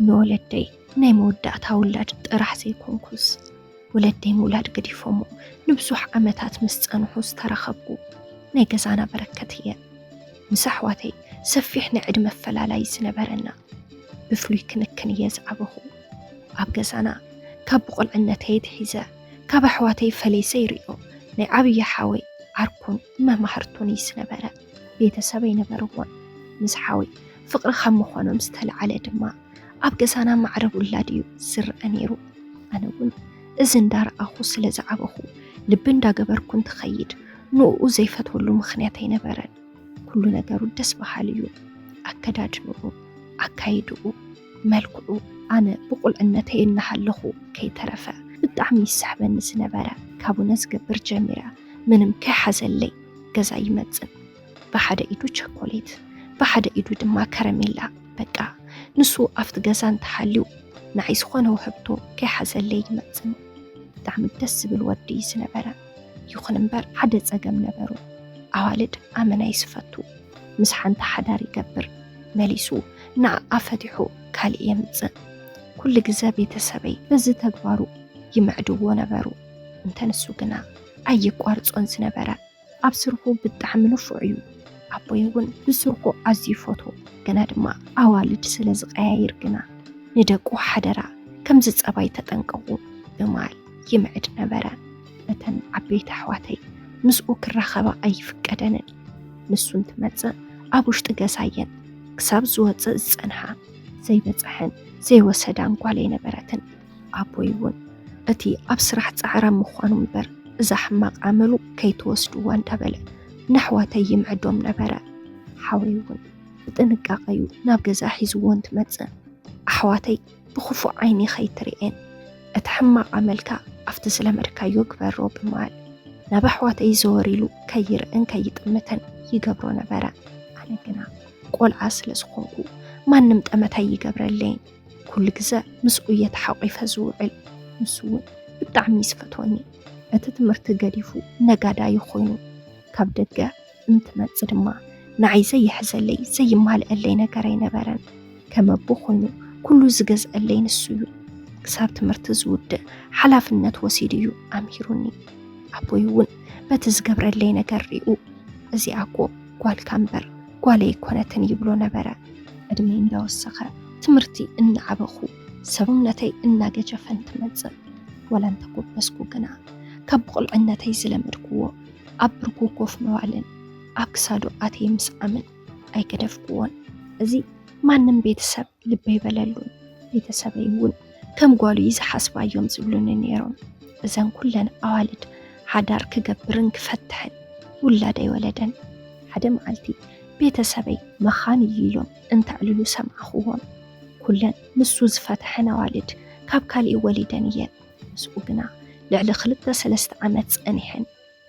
ንወለደይ ናይ መወዳእታ ውላድ ጥራሕ ዘይኮንኩስ፣ ወለደይ ምውላድ ገዲፎሞ ንብዙሕ ዓመታት ምስ ጸንሑ ዝተረኸብኩ ናይ ገዛና በረከት እየ። ምስ ኣሕዋተይ ሰፊሕ ናይ ዕድመ ኣፈላላይ ዝነበረና፣ ብፍሉይ ክንክን እየ ዝዓበኹ። ኣብ ገዛና ካብ ብቑልዕነተይ ኣትሒዘ ካብ ኣሕዋተይ ፈለይ ዘይርእዮ ናይ ዓብዪ ሓወይ ዓርኩን መማህርቱን እዩ ዝነበረ። ቤተሰብ ኣይነበርዎን። ምስ ሓወይ ፍቕሪ ካብ ምዃኖም ዝተለዓለ ድማ ኣብ ገዛና ማዕረ ውላድ እዩ ዝረአ ነይሩ። ኣነ እውን እዚ እንዳረኣኹ ስለ ዝዓበኹ፣ ልቢ እንዳገበርኩ እንትኸይድ ንኡ ዘይፈትወሉ ምኽንያት ኣይነበረን። ኩሉ ነገሩ ደስ በሃሊ እዩ። ኣከዳድንኡ፣ ኣካይድኡ፣ መልክዑ። ኣነ ብቑልዕነተይ እናሃለኹ ከይተረፈ ብጣዕሚ ይስሕበኒ ዝነበረ። ካቡነ ዝገብር ጀሚረ ምንም ከይሓዘለይ ገዛ ይመጽእ። ብሓደ ኢዱ ቸኮሌት፣ ብሓደ ኢዱ ድማ ከረሜላ። በቃ ንሱ ኣብቲ ገዛ እንተሃልዩ ንዓይ ዝኾነ ውህብቶ ከይሓዘለይ ይመጽእ። ብጣዕሚ ደስ ዝብል ወዲ እዩ ዝነበረ። ይኹን እምበር ሓደ ጸገም ነበሩ። ኣዋልድ ኣመና እዩ ዝፈቱ። ምስ ሓንቲ ሓዳር ይገብር፣ መሊሱ ንዓኣ ፈቲሑ ካልእ የምጽእ። ኩሉ ግዘ ቤተሰበይ በዚ ተግባሩ ይምዕድዎ ነበሩ። እንተ ንሱ ግና ኣየቋርጾን ዝነበረ። ኣብ ስርሑ ብጣዕሚ ንፉዕ እዩ። ኣቦይ እውን ብስርሑ ኣዝዩ ይፈትዎ። ግና ድማ ኣዋልድ ስለ ዝቀያይር ግና ንደቁ ሓደራ ከምዚ ጸባይ ተጠንቀቑ ብማል ይምዕድ ነበረ። እተን ዓበይቲ ኣሕዋተይ ምስኡ ክራኸባ ኣይፍቀደንን። ንሱ እንትመጽእ ኣብ ውሽጢ ገዛ እየን ክሳብ ዝወጽእ ዝጸንሓ። ዘይበጽሐን ዘይወሰዳን ጓል ኣይነበረትን። ኣቦይ እውን እቲ ኣብ ስራሕ ጻዕራም ምዃኑ እምበር እዛ ሕማቕ ኣመሉ ከይትወስድዋ እንዳበለ ንኣሕዋተይ ይምዕዶም ነበረ። ሓወይ እውን ብጥንቃቐ እዩ ናብ ገዛ ሒዝዎ እንትመጽእ። ኣሕዋተይ ብኽፉእ ዓይኒ ከይትርእየን፣ እቲ ሕማቕ ኣመልካ ኣብቲ ዝለመድካዮ ግበሮ ብምባል ናብ ኣሕዋተይ ዘወር ኢሉ ከይርእን ከይጥምትን ይገብሮ ነበረ። ኣነ ግና ቆልዓ ስለ ዝኾንኩ ማንም ጠመተ ኣይገብረለይን። ኩሉ ግዘ ምስኡ እየ ተሓቂፈ ዝውዕል። ንሱ እውን ብጣዕሚ እዩ ዝፈትወኒ። እቲ ትምህርቲ ገዲፉ ነጋዳይ ኮይኑ ካብ ደገ እንትመጽእ ድማ ንዓይ ዘይሕዘለይ ዘይማልአለይ ነገር ኣይነበረን። ከም ኣቦ ኮይኑ ኩሉ ዝገዝአለይ ንሱ እዩ። ክሳብ ትምህርቲ ዝውድእ ሓላፍነት ወሲዱ እዩ ኣምሂሩኒ። ኣቦይ እውን በቲ ዝገብረለይ ነገር ሪኡ፣ "እዚኣ እኮ ጓልካ እምበር ጓለይ ኣይኮነትን" ይብሎ ነበረ። ዕድመይ እንዳወሰኸ ትምህርቲ እናዓበኹ ሰብነተይ እናገጀፈ እንትመጽእ፣ ዋላ እንተጎበዝኩ ግና ካብ ብቑልዕነተይ ዝለመድክዎ ኣብ ብርኩ ኮፍ ምባልን ኣብ ክሳዱ ኣትየ ምስዓምን ኣይገደፍክዎን። እዚ ማንም ቤተሰብ ልቢ ኣይበለሉን። ቤተሰበይ እውን ከም ጓሉ እዩ ዝሓስባ እዮም ዝብሉኒ ነይሮም። እዘን ኩለን ኣዋልድ ሓዳር ክገብርን ክፈትሕን ውላድ ኣይወለደን። ሓደ መዓልቲ ቤተሰበይ መኻን እዩ ኢሎም እንተዕልሉ ሰማዕኽዎም። ኩለን ንሱ ዝፈትሐን ኣዋልድ ካብ ካሊእ ወሊደን እየን። ምስኡ ግና ልዕሊ ክልተ ሰለስተ ዓመት ጸኒሐን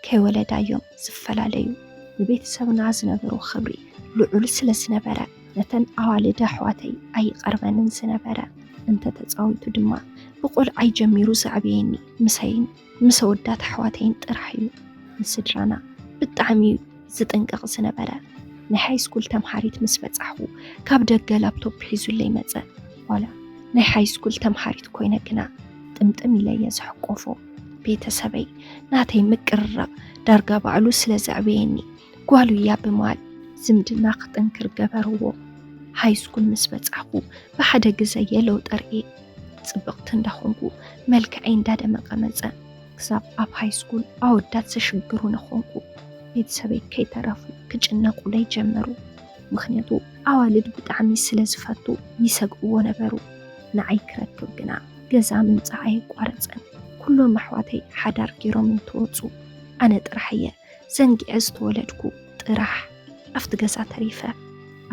ከይወለዳ እዮም ዝፈላለዩ። ንቤተሰብና ዝነበሮ ክብሪ ልዑል ስለ ዝነበረ ነተን ኣዋልድ ኣሕዋተይ ኣይቐርበንን ዝነበረ። እንተተጻዊቱ ድማ ብቆልዓይ ጀሚሩ ዘዕበየኒ ምሳይን ምስ ኣወዳት ኣሕዋተይን ጥራሕ እዩ። ንስድራና ብጣዕሚ እዩ ዝጥንቀቕ ዝነበረ። ናይ ሃይስኩል ተምሃሪት ምስ በጻሕኹ ካብ ደገ ላፕቶፕ ሒዙለይ መጸ። ዋላ ናይ ሃይስኩል ተምሃሪት ኮይነ ግና ጥምጥም ኢለ እየ ዝሕቆፎ። ቤተሰበይ ናተይ ምቅርራብ ዳርጋ ባዕሉ ስለ ዘዕበየኒ ጓሉ እያ ብምባል ዝምድና ክጥንክር ገበርዎ። ሃይስኩል ምስ በጻሕኹ ብሓደ ግዘ እየ ለውጢ ርእየ። ጽብቕቲ እንዳኾንኩ መልክዐይ እንዳደመቐ መጸ። ክሳብ ኣብ ሃይስኩል ኣወዳት ዘሽግሩኒ ኾንኩ። ቤተሰበይ ከይተረፉ ክጭነቑለይ ጀመሩ። ምኽንያቱ ኣዋልድ ብጣዕሚ ስለ ዝፈቱ ይሰግእዎ ነበሩ። ንዓይ ክረክብ ግና ገዛ ምምጻእ ኣየቋረጸን። ኩሎም ኣሕዋተይ ሓዳር ገይሮም እንትወጹ ኣነ ጥራሕ እየ ዘንጊዐ ዝተወለድኩ ጥራሕ ኣብቲ ገዛ ተሪፈ።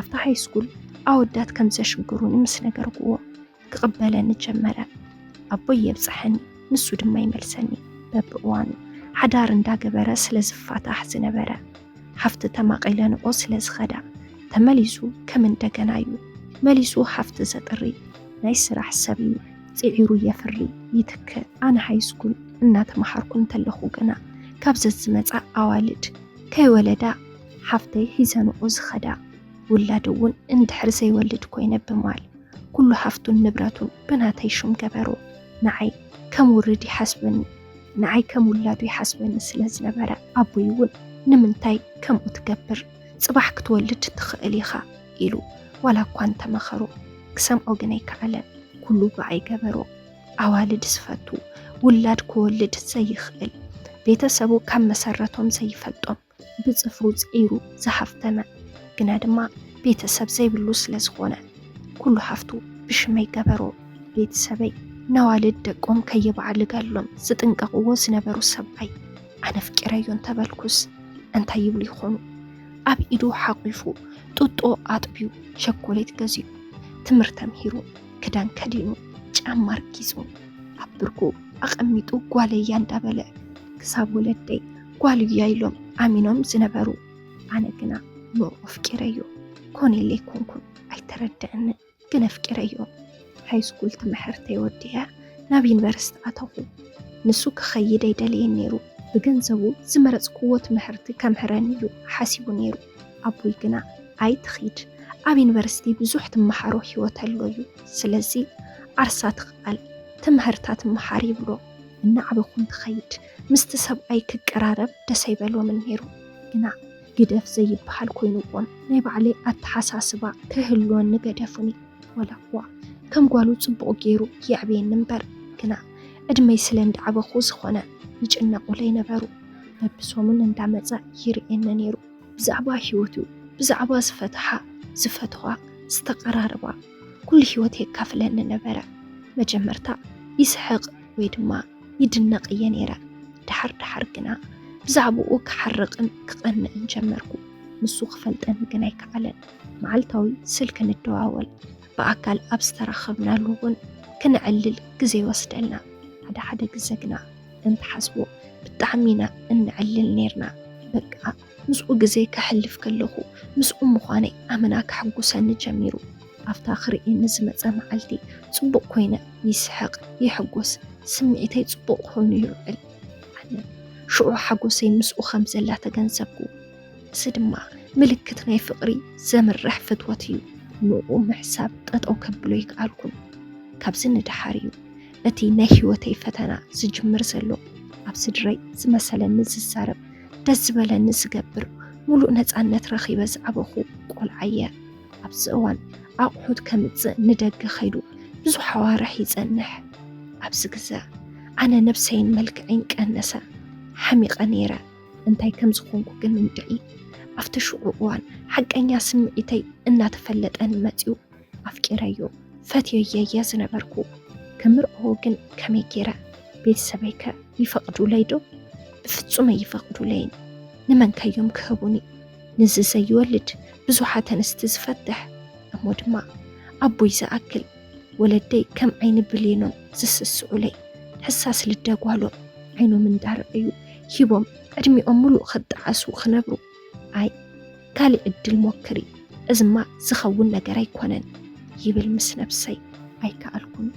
ኣብቲ ሃይስኩል ኣወዳት ከም ዘሽግሩኒ ምስ ነገርክዎ ክቕበለኒ ጀመረ። ኣቦይ የብጽሐኒ፣ ንሱ ድማ ይመልሰኒ። በብእዋኑ ሓዳር እንዳገበረ ስለ ዝፋታሕ ዝነበረ፣ ሓፍቲ ተማቒለ ንኦ ስለ ዝኸዳ፣ ተመሊሱ ከም እንደገና እዩ። መሊሱ ሓፍቲ ዘጥሪ ናይ ስራሕ ሰብ እዩ። ጽዒሩ የፍሪ፣ ይትክእ። ኣነ ሃይስኩል እናተመሃርኩ እንተለኹ ግና፣ ካብ ዘዝመጻ ኣዋልድ ከይወለዳ ሓፍተይ ሒዘንኦ ዝኸዳ፣ ውላድ እውን እንድሕር ዘይወልድ ኮይነ ብምባል ኩሉ ሃፍቱን ንብረቱን ብናተይ ሽም ገበሮ። ንዓይ ከም ውርድ ይሓስበኒ፣ ንዓይ ከም ውላዱ ይሓስበኒ ስለ ዝነበረ ኣቦይ እውን ንምንታይ ከምኡ ትገብር? ጽባሕ ክትወልድ ትኽእል ኢኻ ኢሉ ዋላ እኳ እንተመኸሮ ክሰምዖ ግን ኣይከኣለን። ኩሉ ብዓይ ገበሮ። ኣዋልድ ዝፈቱ፣ ውላድ ክወልድ ዘይኽእል፣ ቤተሰቡ ካብ መሰረቶም ዘይፈልጦም፣ ብጽፍሩ ጽዒሩ ዝሃፍተመ፣ ግና ድማ ቤተሰብ ዘይብሉ ስለ ዝኾነ፣ ኩሉ ሃፍቱ ብሽመይ ገበሮ። ቤተሰበይ ነዋልድ ደቆም ከየባዕልጋሎም ዝጥንቀቕዎ ዝነበሩ ሰብኣይ ኣነፍቂረዮ እንተበልኩስ እንታይ ይብሉ ይኾኑ? ኣብ ኢዱ ሓቂፉ፣ ጡጦ ኣጥቢዩ፣ ቸኮሌት ገዚኡ፣ ትምህርቲ ተምሂሩ፣ ክዳን ከዲኑ፣ ጫማ ኣርጊጹ፣ ኣብ ብርኩ ኣቐሚጡ ጓለያ እንዳበለ፣ ክሳብ ወለደይ ጓልያ ኢሎም ኣሚኖም ዝነበሩ፣ ኣነ ግና ንኡ ኣፍቂረዮ። ኮነ ኢለ ኣይኮንኩን፣ ኣይተረድአንን፣ ግን ኣፍቂረዮ። ሃይስኩል ትምህርተይ ወዲአ ናብ ዩኒቨርሲቲ ኣተኹ። ንሱ ክኸይድ ኣይደለየን ነይሩ። ብገንዘቡ ዝመረጽክዎ ትምህርቲ ከምህረኒ እዩ ሓሲቡ ነይሩ። ኣቦይ ግና ኣይትኺድ፣ ኣብ ዩኒቨርሲቲ ብዙሕ ትመሃሮ ህይወት ኣሎ እዩ። ስለዚ ዓርሳ ትኽኣል፣ ትምህርታ ትመሃር ይብሎ። እናዓበኹ እንትኸይድ ምስቲ ሰብኣይ ክቀራረብ ደስ ኣይበሎምን ነይሩ። ግና ግደፍ ዘይበሃል ኮይኑዎም ናይ ባዕለይ ኣተሓሳስባ ክህልወኒ ገደፉኒ። ዋላ እኳ ከም ጓሉ ጽቡቕ ገይሩ የዕብየኒ እምበር፣ ግና ዕድመይ ስለ እንዳዓበኹ ዝኾነ ይጭነቑለይ ነበሩ። በብሰሙን እንዳመጸ ይርእየኒ ነይሩ። ብዛዕባ ህይወቱ፣ ብዛዕባ ዝፈትሓ፣ ዝፈትዋ፣ ዝተቐራረባ፣ ኩሉ ህይወት የካፍለኒ ነበረ። መጀመርታ ይስሕቕ ወይ ድማ ይድነቕ እየ ነይረ። ደሓር ደሓር ግና ብዛዕባኡ ክሓርቕን ክቐንእን ጀመርኩ። ንሱ ክፈልጠኒ ግን ኣይከኣለን። መዓልታዊ ስልኪ ንደዋወል። ብኣካል ኣብ ዝተራኸብናሉ እውን ክነዕልል ግዜ ይወስደልና። ሓደ ሓደ ግዜ ግና እንትሓስቦ ብጣዕሚ ኢና እንዕልል ነይርና። በቃ ምስኡ ግዜ ከሕልፍ ከለኹ ምስኡ ምዃነይ ኣመና ከሐጉሰኒ ጀሚሩ። ኣብታ ክርእየኒ ዝመጸ መዓልቲ ጽቡቕ ኮይነ ይስሕቕ፣ ይሕጎስ፣ ስምዒተይ ጽቡቕ ኮይኑ ይውዕል። ኣነ ሽዑ ሓጎሰይ ምስኡ ከም ዘላ ተገንዘብኩ። እዚ ድማ ምልክት ናይ ፍቕሪ ዘምርሕ ፍትወት እዩ። ንኡ ምሕሳብ ጠጠው ከብሎ ይከኣልኩን። ካብዚ ንደሓር እዩ እቲ ናይ ህይወተይ ፈተና ዝጅምር ዘሎ። ኣብ ስድረይ ዝመሰለኒ ዝዛረብ፣ ደስ ዝበለኒ ዝገብር፣ ሙሉእ ነጻነት ረኺበ ዝዓበኹ ቆልዓ እየ። ኣብዚ እዋን ኣቑሑት ከምጽእ ንደገ ከይዱ ብዙሕ ኣዋርሕ ይጸንሕ። ኣብዚ ግዘ ኣነ ነብሰይን መልክዐይን ቀነሰ። ሓሚቐ ነይረ። እንታይ ከም ዝኾንኩ ግን እንድዒ። ኣብቲ ሽዑ እዋን ሓቀኛ ስምዒተይ እናተፈለጠኒ መጺኡ። ኣፍቂረዮ፣ ፈትየዮ እየ ዝነበርኩ። ክምርዖ ግን ከመይ ገይረ? ቤተሰበይከ ይፈቕዱለይ ዶ? ብፍጹም ኣይፈቕዱለይን። ንመንከ እዮም ክህቡኒ? ንዚ ዘይወልድ ብዙሓት ኣንስቲ ዝፈትሕ፣ እሞ ድማ ኣቦይ ዝኣክል ወለደይ ከም ዓይኒ ብሌኖም ዝስስዑለይ፣ ሕሳስ ልደ ጓሎም ዓይኖም እንዳረኣዩ ሂቦም ዕድሚኦም ሙሉእ ክጠዓሱ ክነብሩ። ኣይ፣ ካልእ ዕድል ሞክሪ፣ እዝማ ዝኸውን ነገር ኣይኮነን ይብል ምስ ነብሰይ። ኣይከኣልኩን።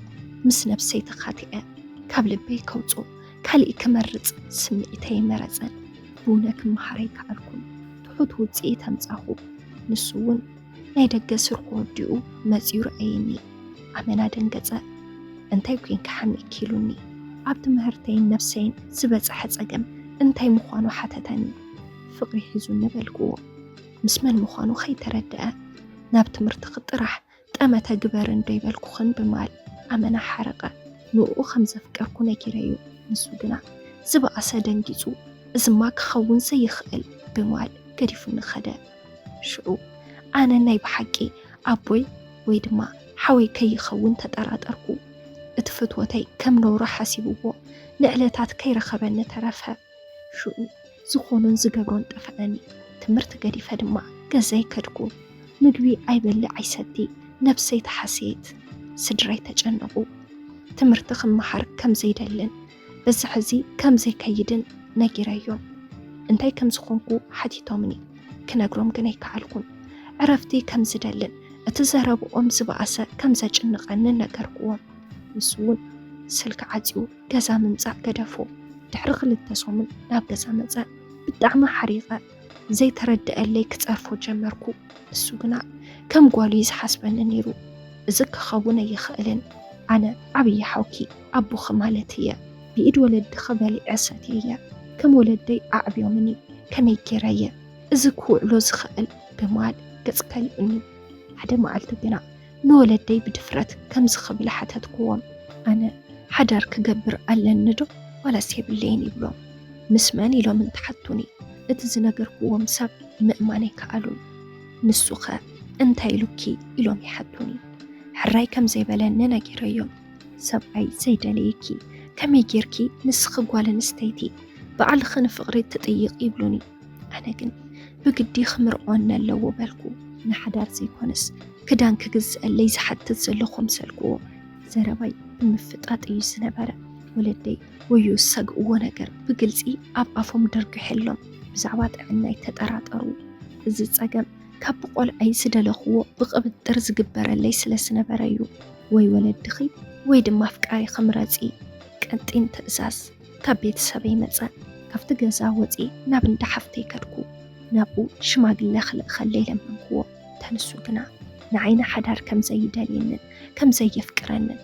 ምስ ነብሰይ ተኻቲዐ ካብ ልበይ ከውፅኦ ካልእ ክመርፅ ስምዒተይ ኣይመረፀን። ብውነ ክመሃር ኣይከኣልኩን። ትሑት ውፅኢት ኣምፃኹ። ንሱ እውን ናይ ደገ ስርሑ ወዲኡ መፂኡ ረኣየኒ። ኣመና ደንገፀ። እንታይ ኮይንኪ ሓሚእኪ ኢሉኒ። ኣብ ትምህርተይን ነብሰይን ዝበፀሐ ፀገም እንታይ ምዃኑ ሓተተኒ። ፍቕሪ ሒዙኒ በልክዎ። ምስ መን ምዃኑ ከይተረደአ ናብ ትምህርትኺ ጥራሕ ጠመተ ግበሪ እንዶ ይበልኩኽን ብምባል ኣመና ሓረቐ። ንኡ ከም ዘፍቀርኩ ነጊረዮ። ንሱ ግና ዝበኣሰ ደንጊፁ እዝማ ክኸውን ዘይኽእል ብምባል ገዲፉኒ ኸደ። ሽዑ ኣነ ናይ ብሓቂ ኣቦይ ወይ ድማ ሓወይ ከይኸውን ተጠራጠርኩ። እቲ ፍትወተይ ከም ነውሪ ሓሲብዎ ንዕለታት ከይረኸበኒ ተረፈ። ሽዑ ዝኾኖን ዝገብሮን ጠፍኣኒ። ትምህርቲ ገዲፈ ድማ ገዛይ ከድኩ። ምግቢ ኣይበልዕ ኣይሰቲ፣ ነብሰይ ተሓሰየት። ስድራይ ተጨነቑ። ትምህርቲ ክመሃር ከም ዘይደልን በዚ ሕዚ ከም ዘይከይድን ነጊረዮም። እንታይ ከም ዝኾንኩ ሓቲቶምኒ። ክነግሮም ግን ኣይከኣልኩን። ዕረፍቲ ከም ዝደልን እቲ ዘረብኦም ዝበኣሰ ከም ዘጭንቐንን ነገርኩዎም። ንሱ እውን ስልኪ ዓጽዩ ገዛ ምምጻእ ገደፎ። ድሕሪ ክልተ ሰሙን ናብ ገዛ መጸ። ብጣዕሚ ሓሪቐ። ዘይተረድኣለይ ክጸርፎ ጀመርኩ። ንሱ ግና ከም ጓሉ እዩ ዝሓስበኒ ነይሩ። እዚ ክኸውን ኣይኽእልን። ኣነ ዓብዪ ሓውኪ ኣቦኺ ማለት እየ። ብኢድ ወለድኺ በሊዐ ሰትየየ። ከም ወለደይ ኣዕብዮምኒ። ከመይ ገይረየ እዚ ክውዕሎ ዝኽእል ብምባል ገጽ ከሊኡኒ። ሓደ መዓልቲ ግና ንወለደይ ብድፍረት ከምዚ ክብል ሓተትክዎም። ኣነ ሓዳር ክገብር ኣለኒ ዶ ዋላስ የብለይን ይብሎም። ምስ መን ኢሎም እንትሓቱኒ እቲ ዝነገርክዎም ሰብ ምእማን ኣይከኣሉን። ንሱኸ እንታይ ኢሉኪ ኢሎም ይሓቱኒ። ሕራይ ከም ዘይበለኒ ነጊረዮም። ሰብኣይ ዘይደለየኪ ከመይ ጌርኪ ንስኺ ጓል ኣንስተይቲ ባዕልኺ ንፍቕሪ ትጥይቕ ይብሉኒ። ኣነ ግን ብግዲ ክምርዖን ኣለዎ በልኩ። ንሓዳር ዘይኮነስ ክዳን ክግዝአለይ ዝሓትት ዘሎ ኮምሰልክዎ። ዘረባይ ብምፍጣጥ እዩ ዝነበረ። ወለደይ ወዮ ዝሰግእዎ ነገር ብግልጺ ኣብ ኣፎም ደርጊሐሎም። ብዛዕባ ጥዕናይ ተጠራጠሩ። እዚ ጸገም ካብ ብቆልዓይ ዝደለኽዎ ብቕብጥር ዝግበረለይ ስለ ዝነበረ እዩ። ወይ ወለድኺ ወይ ድማ ኣፍቃሪኺ ምረጺ። ቀጢን ትእዛዝ ካብ ቤተሰበይ መጸ። ካብቲ ገዛ ወጺ ናብ እንዳ ሓፍተይ ከድኩ። ናብኡ ሽማግለ ክልእኸለይ ለመንክዎ። ተንሱ ግና ንዓይ ንሓዳር ከም ዘይደልየንን ከም ዘየፍቅረንን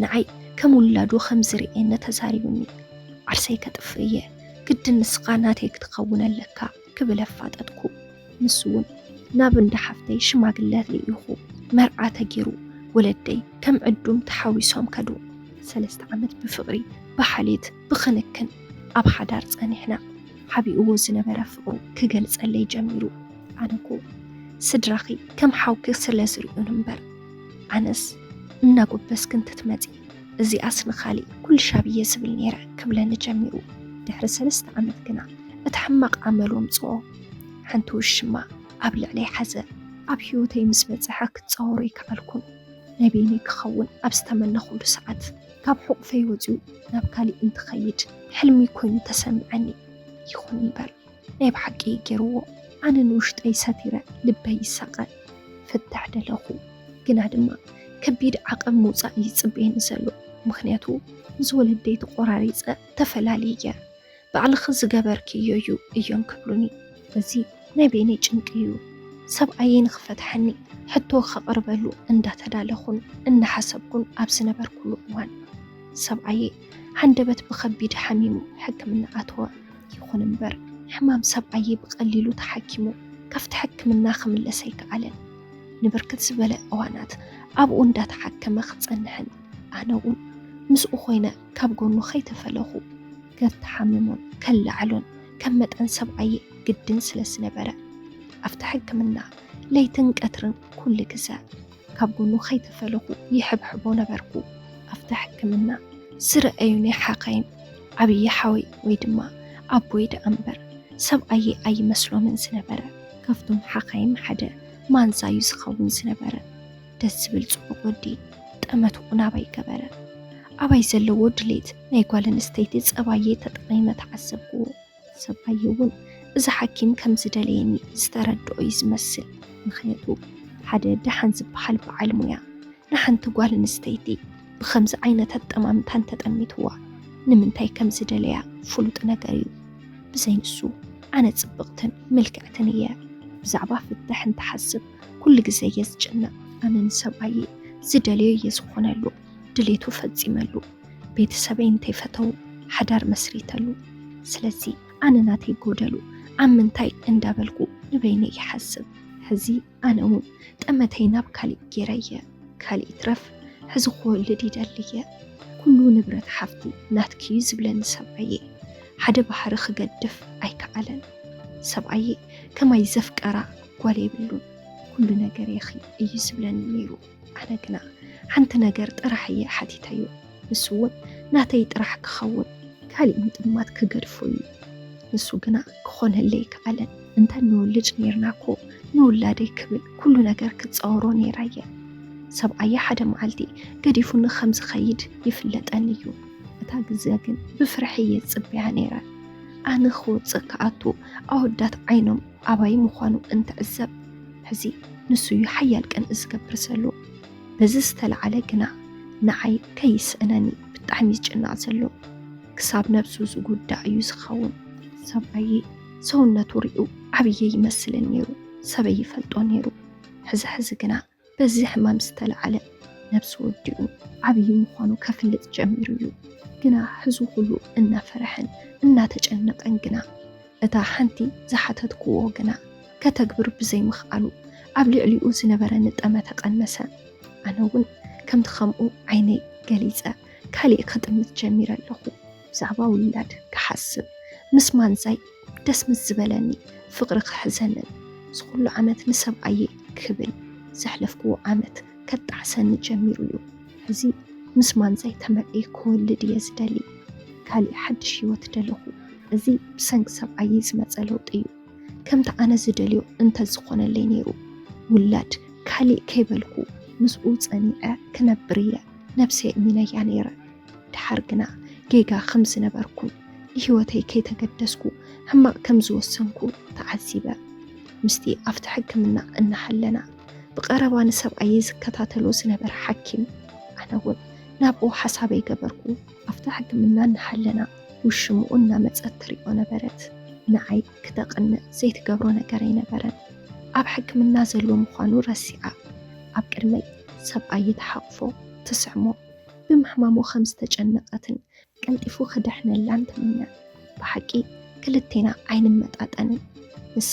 ንዓይ ከም ውላዱ ከም ዝርእየኒ ተዛሪቡኒ። ዓርሰይ ከጥፍእ እየ፣ ግድን ንስኻ ናተይ ክትኸውን ኣለካ ክብል ኣፋጠጥኩ። ንሱ እውን ናብ እንዳ ሓፍተይ ሽማግለ ልኢኹ መርዓ ተጌሩ። ወለደይ ከም ዕዱም ተሓዊሶም ከዱ። ሰለስተ ዓመት ብፍቕሪ ብሓልየት ብኽንክን ኣብ ሓዳር ጸኒሕና። ሓቢእዎ ዝነበረ ፍቕሩ ክገልጸለይ ጀሚሩ። ኣነኮ ስድራኺ ከም ሓውኪ ስለ ዝርእዩን እምበር ኣነስ እናጎበስኪ እንትትመጺ እዚኣስ ንኻሊእ ኩልሻብ እየ ዝብል ነይረ ክብለኒ ጀሚሩ። ድሕሪ ሰለስተ ዓመት ግና እቲ ሕማቕ ኣመሉ ኣምጽኦ። ሓንቲ ውሽማ ኣብ ልዕለይ ሓዘ። ኣብ ህይወተይ ምስ በጽሐ ክጻወሮ ኣይከኣልኩን። ናይ በይነይ ክኸውን ኣብ ዝተመነኹሉ ሰዓት ካብ ሕቑፈይ ወጺኡ ናብ ካሊእ እንትኸይድ ሕልሚ ኮይኑ ተሰምዐኒ። ይኹን እምበር ናይ ብሓቂ ገይርዎ። ኣነ ንውሽጠይ ሰቲረ ልበይ ይሳቐ። ፍትሕ ደለኹ፣ ግና ድማ ከቢድ ዓቐብ ምውጻእ ይጽበየኒ ዘሎ። ምኽንያቱ ምስ ወለደይ ተቖራሪጸ ተፈላልየ። ባዕልኺ ዝገበርክዮ እዩ እዮም ክብሉኒ። እዚ ናይ በይነይ ጭንቂ እዩ። ሰብኣየይ ንኽፈትሐኒ ሕቶ ከቕርበሉ እንዳተዳለኹን እናሓሰብኩን ኣብ ዝነበርኩሉ እዋን ሰብኣየይ ሃንደበት ብኸቢድ ሓሚሙ ሕክምና ኣተወ። ይኹን እምበር ሕማም ሰብኣየይ ብቐሊሉ ተሓኪሙ ካብቲ ሕክምና ክምለስ ኣይከኣለን። ንብርክት ዝበለ እዋናት ኣብኡ እንዳተሓከመ ክጸንሕን ኣነ እውን ምስኡ ኮይነ ካብ ጎኑ ከይተፈለኹ ከተሓምሞን ከለዓሎን ከም መጠን ሰብኣየይ ግድን ስለ ዝነበረ ኣብቲ ሕክምና ለይትን ቀትርን ኩሉ ግዘ ካብ ጎኑ ከይተፈለኹ ይሕብሕቦ ነበርኩ። ኣብቲ ሕክምና ዝረኣዩኒ ሓኻይም ዓብዪ ሓወይ ወይ ድማ ኣቦይ ደኣ እምበር ሰብኣየይ ኣይመስሎምን ዝነበረ። ካብቶም ሓኻይም ሓደ ማንዛ እዩ ዝኸውን ዝነበረ። ደስ ዝብል ጽቡቕ ወዲ ጠመትኡ ናባይ ገበረ። ኣባይ ዘለዎ ድሌት ናይ ጓል ኣንስተይቲ ጸባየ ተጠቒመ ተዓዘብክዎ። ሰብኣየ እውን እዚ ሓኪም ከም ዝደለየኒ ዝተረድኦ እዩ ዝመስል። ምኽንያቱ ሓደ ደሓን ዝበሃል በዓል ሞያ ንሓንቲ ጓል ኣንስተይቲ ብኸምዚ ዓይነት ኣጠማምታ እንተጠሚትዋ ንምንታይ ከም ዝደለያ ፍሉጥ ነገር እዩ። ብዘይ ንሱ ኣነ ጽብቕትን ምልክዕትን እየ። ብዛዕባ ፍትሕ እንትሓስብ ኩሉ ግዜ እየ ዝጭነቕ። ኣነ ንሰብኣየ ዝደልዮ እየ ዝኾነሉ፣ ድሌቱ ፈጺመሉ። ቤተሰበይ እንተይፈተው ሓዳር መስሪተሉ። ስለዚ ኣነ ናተይ ጎደሉ ኣብ ምንታይ እንዳበልኩ ንበይነይ ይሓስብ። ሕዚ ኣነ እውን ጠመተይ ናብ ካሊእ ገይረየ። ካሊእ ይትረፍ ሕዚ ክወልድ ይደሊ እየ። ኩሉ ንብረት ሓፍቲ ናትኪ እዩ ዝብለኒ ሰብኣየ። ሓደ ባሕሪ ክገድፍ ኣይከኣለን። ሰብኣየ ከማይ ዘፍቀራ ጓል የብሉን። ኩሉ ነገርኺ እዩ ዝብለኒ ነይሩ። ኣነ ግና ሓንቲ ነገር ጥራሕ እየ ሓቲተዮ። ንሱ እውን ናተይ ጥራሕ ክኸውን፣ ካሊእ ምጥማት ክገድፎ እዩ። ንሱ ግና ክኾነለይ ኣይከኣለን። እንተ ንወልድ ነይርና እኮ ንውላደይ ክብል ኩሉ ነገር ክጻወሮ ነይረ እየ። ሰብኣየ ሓደ መዓልቲ ገዲፉኒ ከም ዝኸይድ ይፍለጠኒ እዩ። እታ ግዜ ግን ብፍርሒ እየ ዝጽበያ ነይረ። ኣነ ክወጽእ ክኣቱ ኣወዳት ዓይኖም ኣባይ ምዃኑ እንትዕዘብ፣ ሕዚ ንሱ እዩ ሓያል ቅንኢ ዝገብር ዘሎ። በዚ ዝተለዓለ ግና ንዓይ ከይስእነኒ ብጣዕሚ ዝጭነቕ ዘሎ። ክሳብ ነብሱ ዝጉዳእ እዩ ዝኸውን። ሰብኣየይ ሰውነቱ ሪኡ ዓብየ ይመስልን ነይሩ፣ ሰበይ ይፈልጦ ነይሩ። ሕዚ ሕዚ ግና በዚ ሕማም ዝተለዓለ ነብሲ ወዲኡ ዓብዪ ምዃኑ ከፍልጥ ጀሚሩ እዩ። ግና ሕዚ ኩሉ እናፈረሐን እናተጨነቐን ግና እታ ሓንቲ ዝሓተትክዎ ግና ከተግብር ብዘይምኽኣሉ ኣብ ልዕሊኡ ዝነበረኒ ጠመተ ቀነሰ። ኣነ እውን ከምቲ ከምኡ ዓይነይ ገሊጸ ካሊእ ክጥምት ጀሚረ ኣለኹ። ብዛዕባ ውላድ ክሓስብ ምስ ማንዛይ ደስ ምስ ዝበለኒ ፍቕሪ ክሕዘንን ዝኹሉ ዓመት ንሰብኣየ ክብል ዘሕለፍክዎ ዓመት ከጣዕሰኒ ጀሚሩ እዩ። ሕዚ ምስ ማንዛይ ተመርዕየ ክወልድ እየ ዝደሊ። ካሊእ ሓድሽ ህይወት ደለኹ። እዚ ብሰንኪ ሰብኣየ ዝመጸ ለውጢ እዩ። ከምቲ ኣነ ዝደልዮ እንተዝኾነለይ ነይሩ ውላድ ካሊእ ከይበልኩ ምስኡ ጸኒዐ ክነብር እየ ነብሰይ እሚነያ ነይረ። ድሓር ግና ጌጋ ከም ዝነበርኩን ንህይወተይ ከይተገደስኩ ሕማቕ ከም ዝወሰንኩ ተዓዚበ። ምስቲ ኣብቲ ሕክምና እናሃለና ብቐረባ ንሰብኣየ ዝከታተሎ ዝነበረ ሓኪም ኣነ እውን ናብኡ ሓሳበይ ገበርኩ። ኣብቲ ሕክምና እናሃለና ውሽምኡ እናመጸት ትሪኦ ነበረት። ንዓይ ክተቕንእ ዘይትገብሮ ነገር ኣይነበረን። ኣብ ሕክምና ዘሎ ምዃኑ ረሲዓ ኣብ ቅድመይ ሰብኣየ ተሓቕፎ ትስዕሞ ብምሕማሙ ከም ዝተጨነቐትን ቀልጢፉ ክድሕነላን ትምነ። ብሓቂ ክልቴና ኣይንመጣጠንን። ንሳ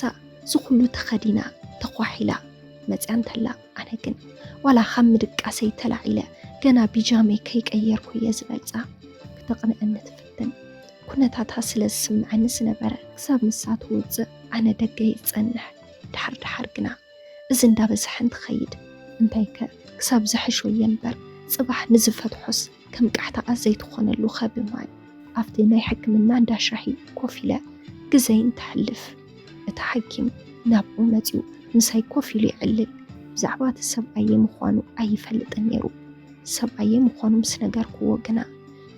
ዝኹሉ ተኸዲና ተኳሒላ መፅያ እንተላ ኣነ ግን ዋላ ካብ ምድቃሰይ ተላዒለ ገና ቢጃመይ ከይቀየርኩ እየ ዝበልፃ። ክተቕንአኒ ትፍትን። ኩነታታ ስለ ዝስምዐኒ ዝነበረ ክሳብ ንሳ ትወፅእ ኣነ ደገ ይፀንሕ። ድሓር ድሓር ግና እዚ እንዳበዝሐ እንትኸይድ እንታይከ ክሳብ ዝሕሾ እየ እምበር ፅባሕ ንዝፈትሖስ ከም ቃሕታኣ ዘይትኾነሉ ከ ብማል ኣብቲ ናይ ሕክምና እንዳ ሻሂ ኮፍ ኢለ ግዘይ እንተሕልፍ እቲ ሓኪም ናብኡ መፂኡ ምሳይ ኮፍ ኢሉ ይዕልል። ብዛዕባ እቲ ሰብኣየ ምዃኑ ኣይፈልጥን ነይሩ። ሰብኣየ ምዃኑ ምስ ነገርክዎ ግና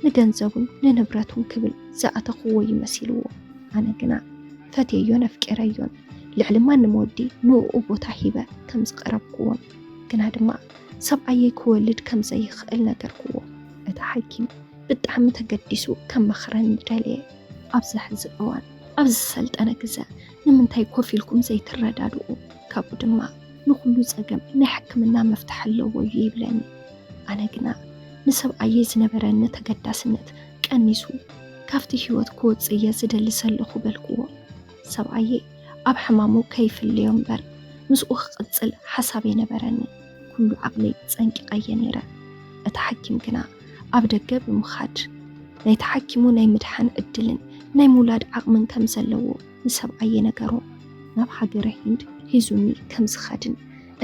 ንገንዘቡን ንንብረቱን ክብል ዝኣተኽዎ ይመሲልዎ። ኣነ ግና ፈትየዮን ኣፍቂረዮን ልዕሊ ማንም ወዲ ንኡ ቦታ ሂበ ከም ዝቐረብክዎን ግና ድማ ሰብኣየይ ክወልድ ከም ዘይኽእል ነገርክዎ። እቲ ሓኪም ብጣዕሚ ተገዲሱ ከም መኽረኒ ደለየ። ኣብዚ ሕዚ እዋን ኣብ ዝሰልጠነ ግዘ ንምንታይ ኮፍ ኢልኩም ዘይትረዳድኡ? ካብኡ ድማ ንኹሉ ጸገም ናይ ሕክምና መፍትሒ ኣለዎ እዩ ይብለኒ። ኣነ ግና ንሰብኣየ ዝነበረኒ ተገዳስነት ቀኒሱ ካብቲ ህይወት ክወጽእ እየ ዝደሊ ዘለኹ በልክዎ። ሰብኣየ ኣብ ሕማሙ ከይፍለዮ እምበር ምስኡ ክቕጽል ሓሳብ ኣይነበረኒ። ኩሉ ዓቕለይ ጸንቂቐየ ነይረ። እቲ ሓኪም ግና ኣብ ደገ ብምኻድ ናይ ተሓኪሙ ናይ ምድሓን ዕድልን ናይ ምውላድ ዓቕምን ከም ዘለዎ ንሰብኣየ ነገሮ። ናብ ሃገረ ሂንድ ሒዙኒ ከም ዝኸድን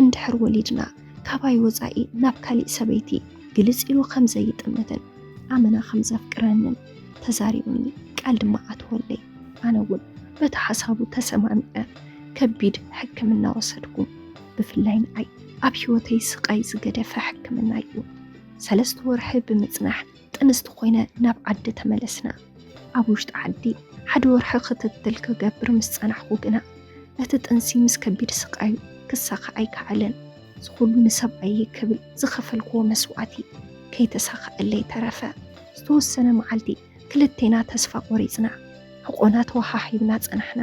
እንድሕር ወሊድና ካባይ ወጻኢ ናብ ካሊእ ሰበይቲ ግልጽ ኢሉ ከም ዘይጥምትን ኣመና ከም ዘፍቅረንን ተዛሪቡኒ ቃል ድማ ኣትወለይ። ኣነ እውን በቲ ሓሳቡ ተሰማሚዐ ከቢድ ሕክምና ወሰድኩ። ብፍላይ ንዓይ ኣብ ህይወተይ ስቓይ ዝገደፈ ሕክምና እዩ። ሰለስተ ወርሒ ብምጽናሕ ጥንስቲ ኮይነ ናብ ዓዲ ተመለስና። ኣብ ውሽጢ ዓዲ ሓደ ወርሒ ክትትል ክገብር ምስ ጸናሕኩ ግና እቲ ጥንሲ ምስ ከቢድ ስቓዩ ክሳኻዕ ኣይከኣለን። እዚ ኩሉ ንሰብኣየይ ክብል ዝኸፈልክዎ መስዋእቲ ከይተሳኸዐለይ ተረፈ። ዝተወሰነ መዓልቲ ክልቴና ተስፋ ቆሪጽና ሕቆና ተወሃሂብና ጸናሕና።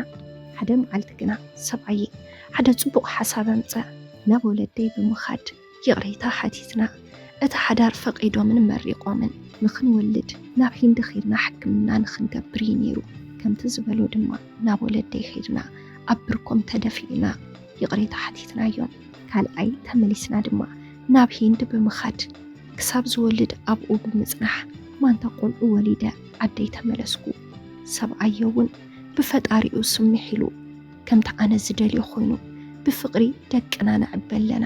ሓደ መዓልቲ ግና ሰብኣየይ ሓደ ጽቡቕ ሓሳብ ኣምጸ። ናብ ወለደይ ብምኻድ ይቕሬታ ሓቲትና። እቲ ሓዳር ፈቒዶምን መሪቖምን ንኽንወልድ ናብ ሂንዲ ኸይድና ሕክምና ንኽንገብር እዩ ነይሩ። ከምቲ ዝበሎ ድማ ናብ ወለደይ ኸይድና ኣብ ብርኮም ተደፊእና ይቕሬታ ሓቲትናዮም። ካልኣይ ተመሊስና ድማ ናብ ሂንዲ ብምኻድ ክሳብ ዝወልድ ኣብኡ ብምጽናሕ ማንታ ቆልዑ ወሊደ ዓደይ ተመለስኩ። ሰብኣየ እውን ብፈጣሪኡ ስምሕ ኢሉ ከምቲ ኣነ ዝደልዮ ኮይኑ ብፍቕሪ ደቅና ነዕቢ ኣለና።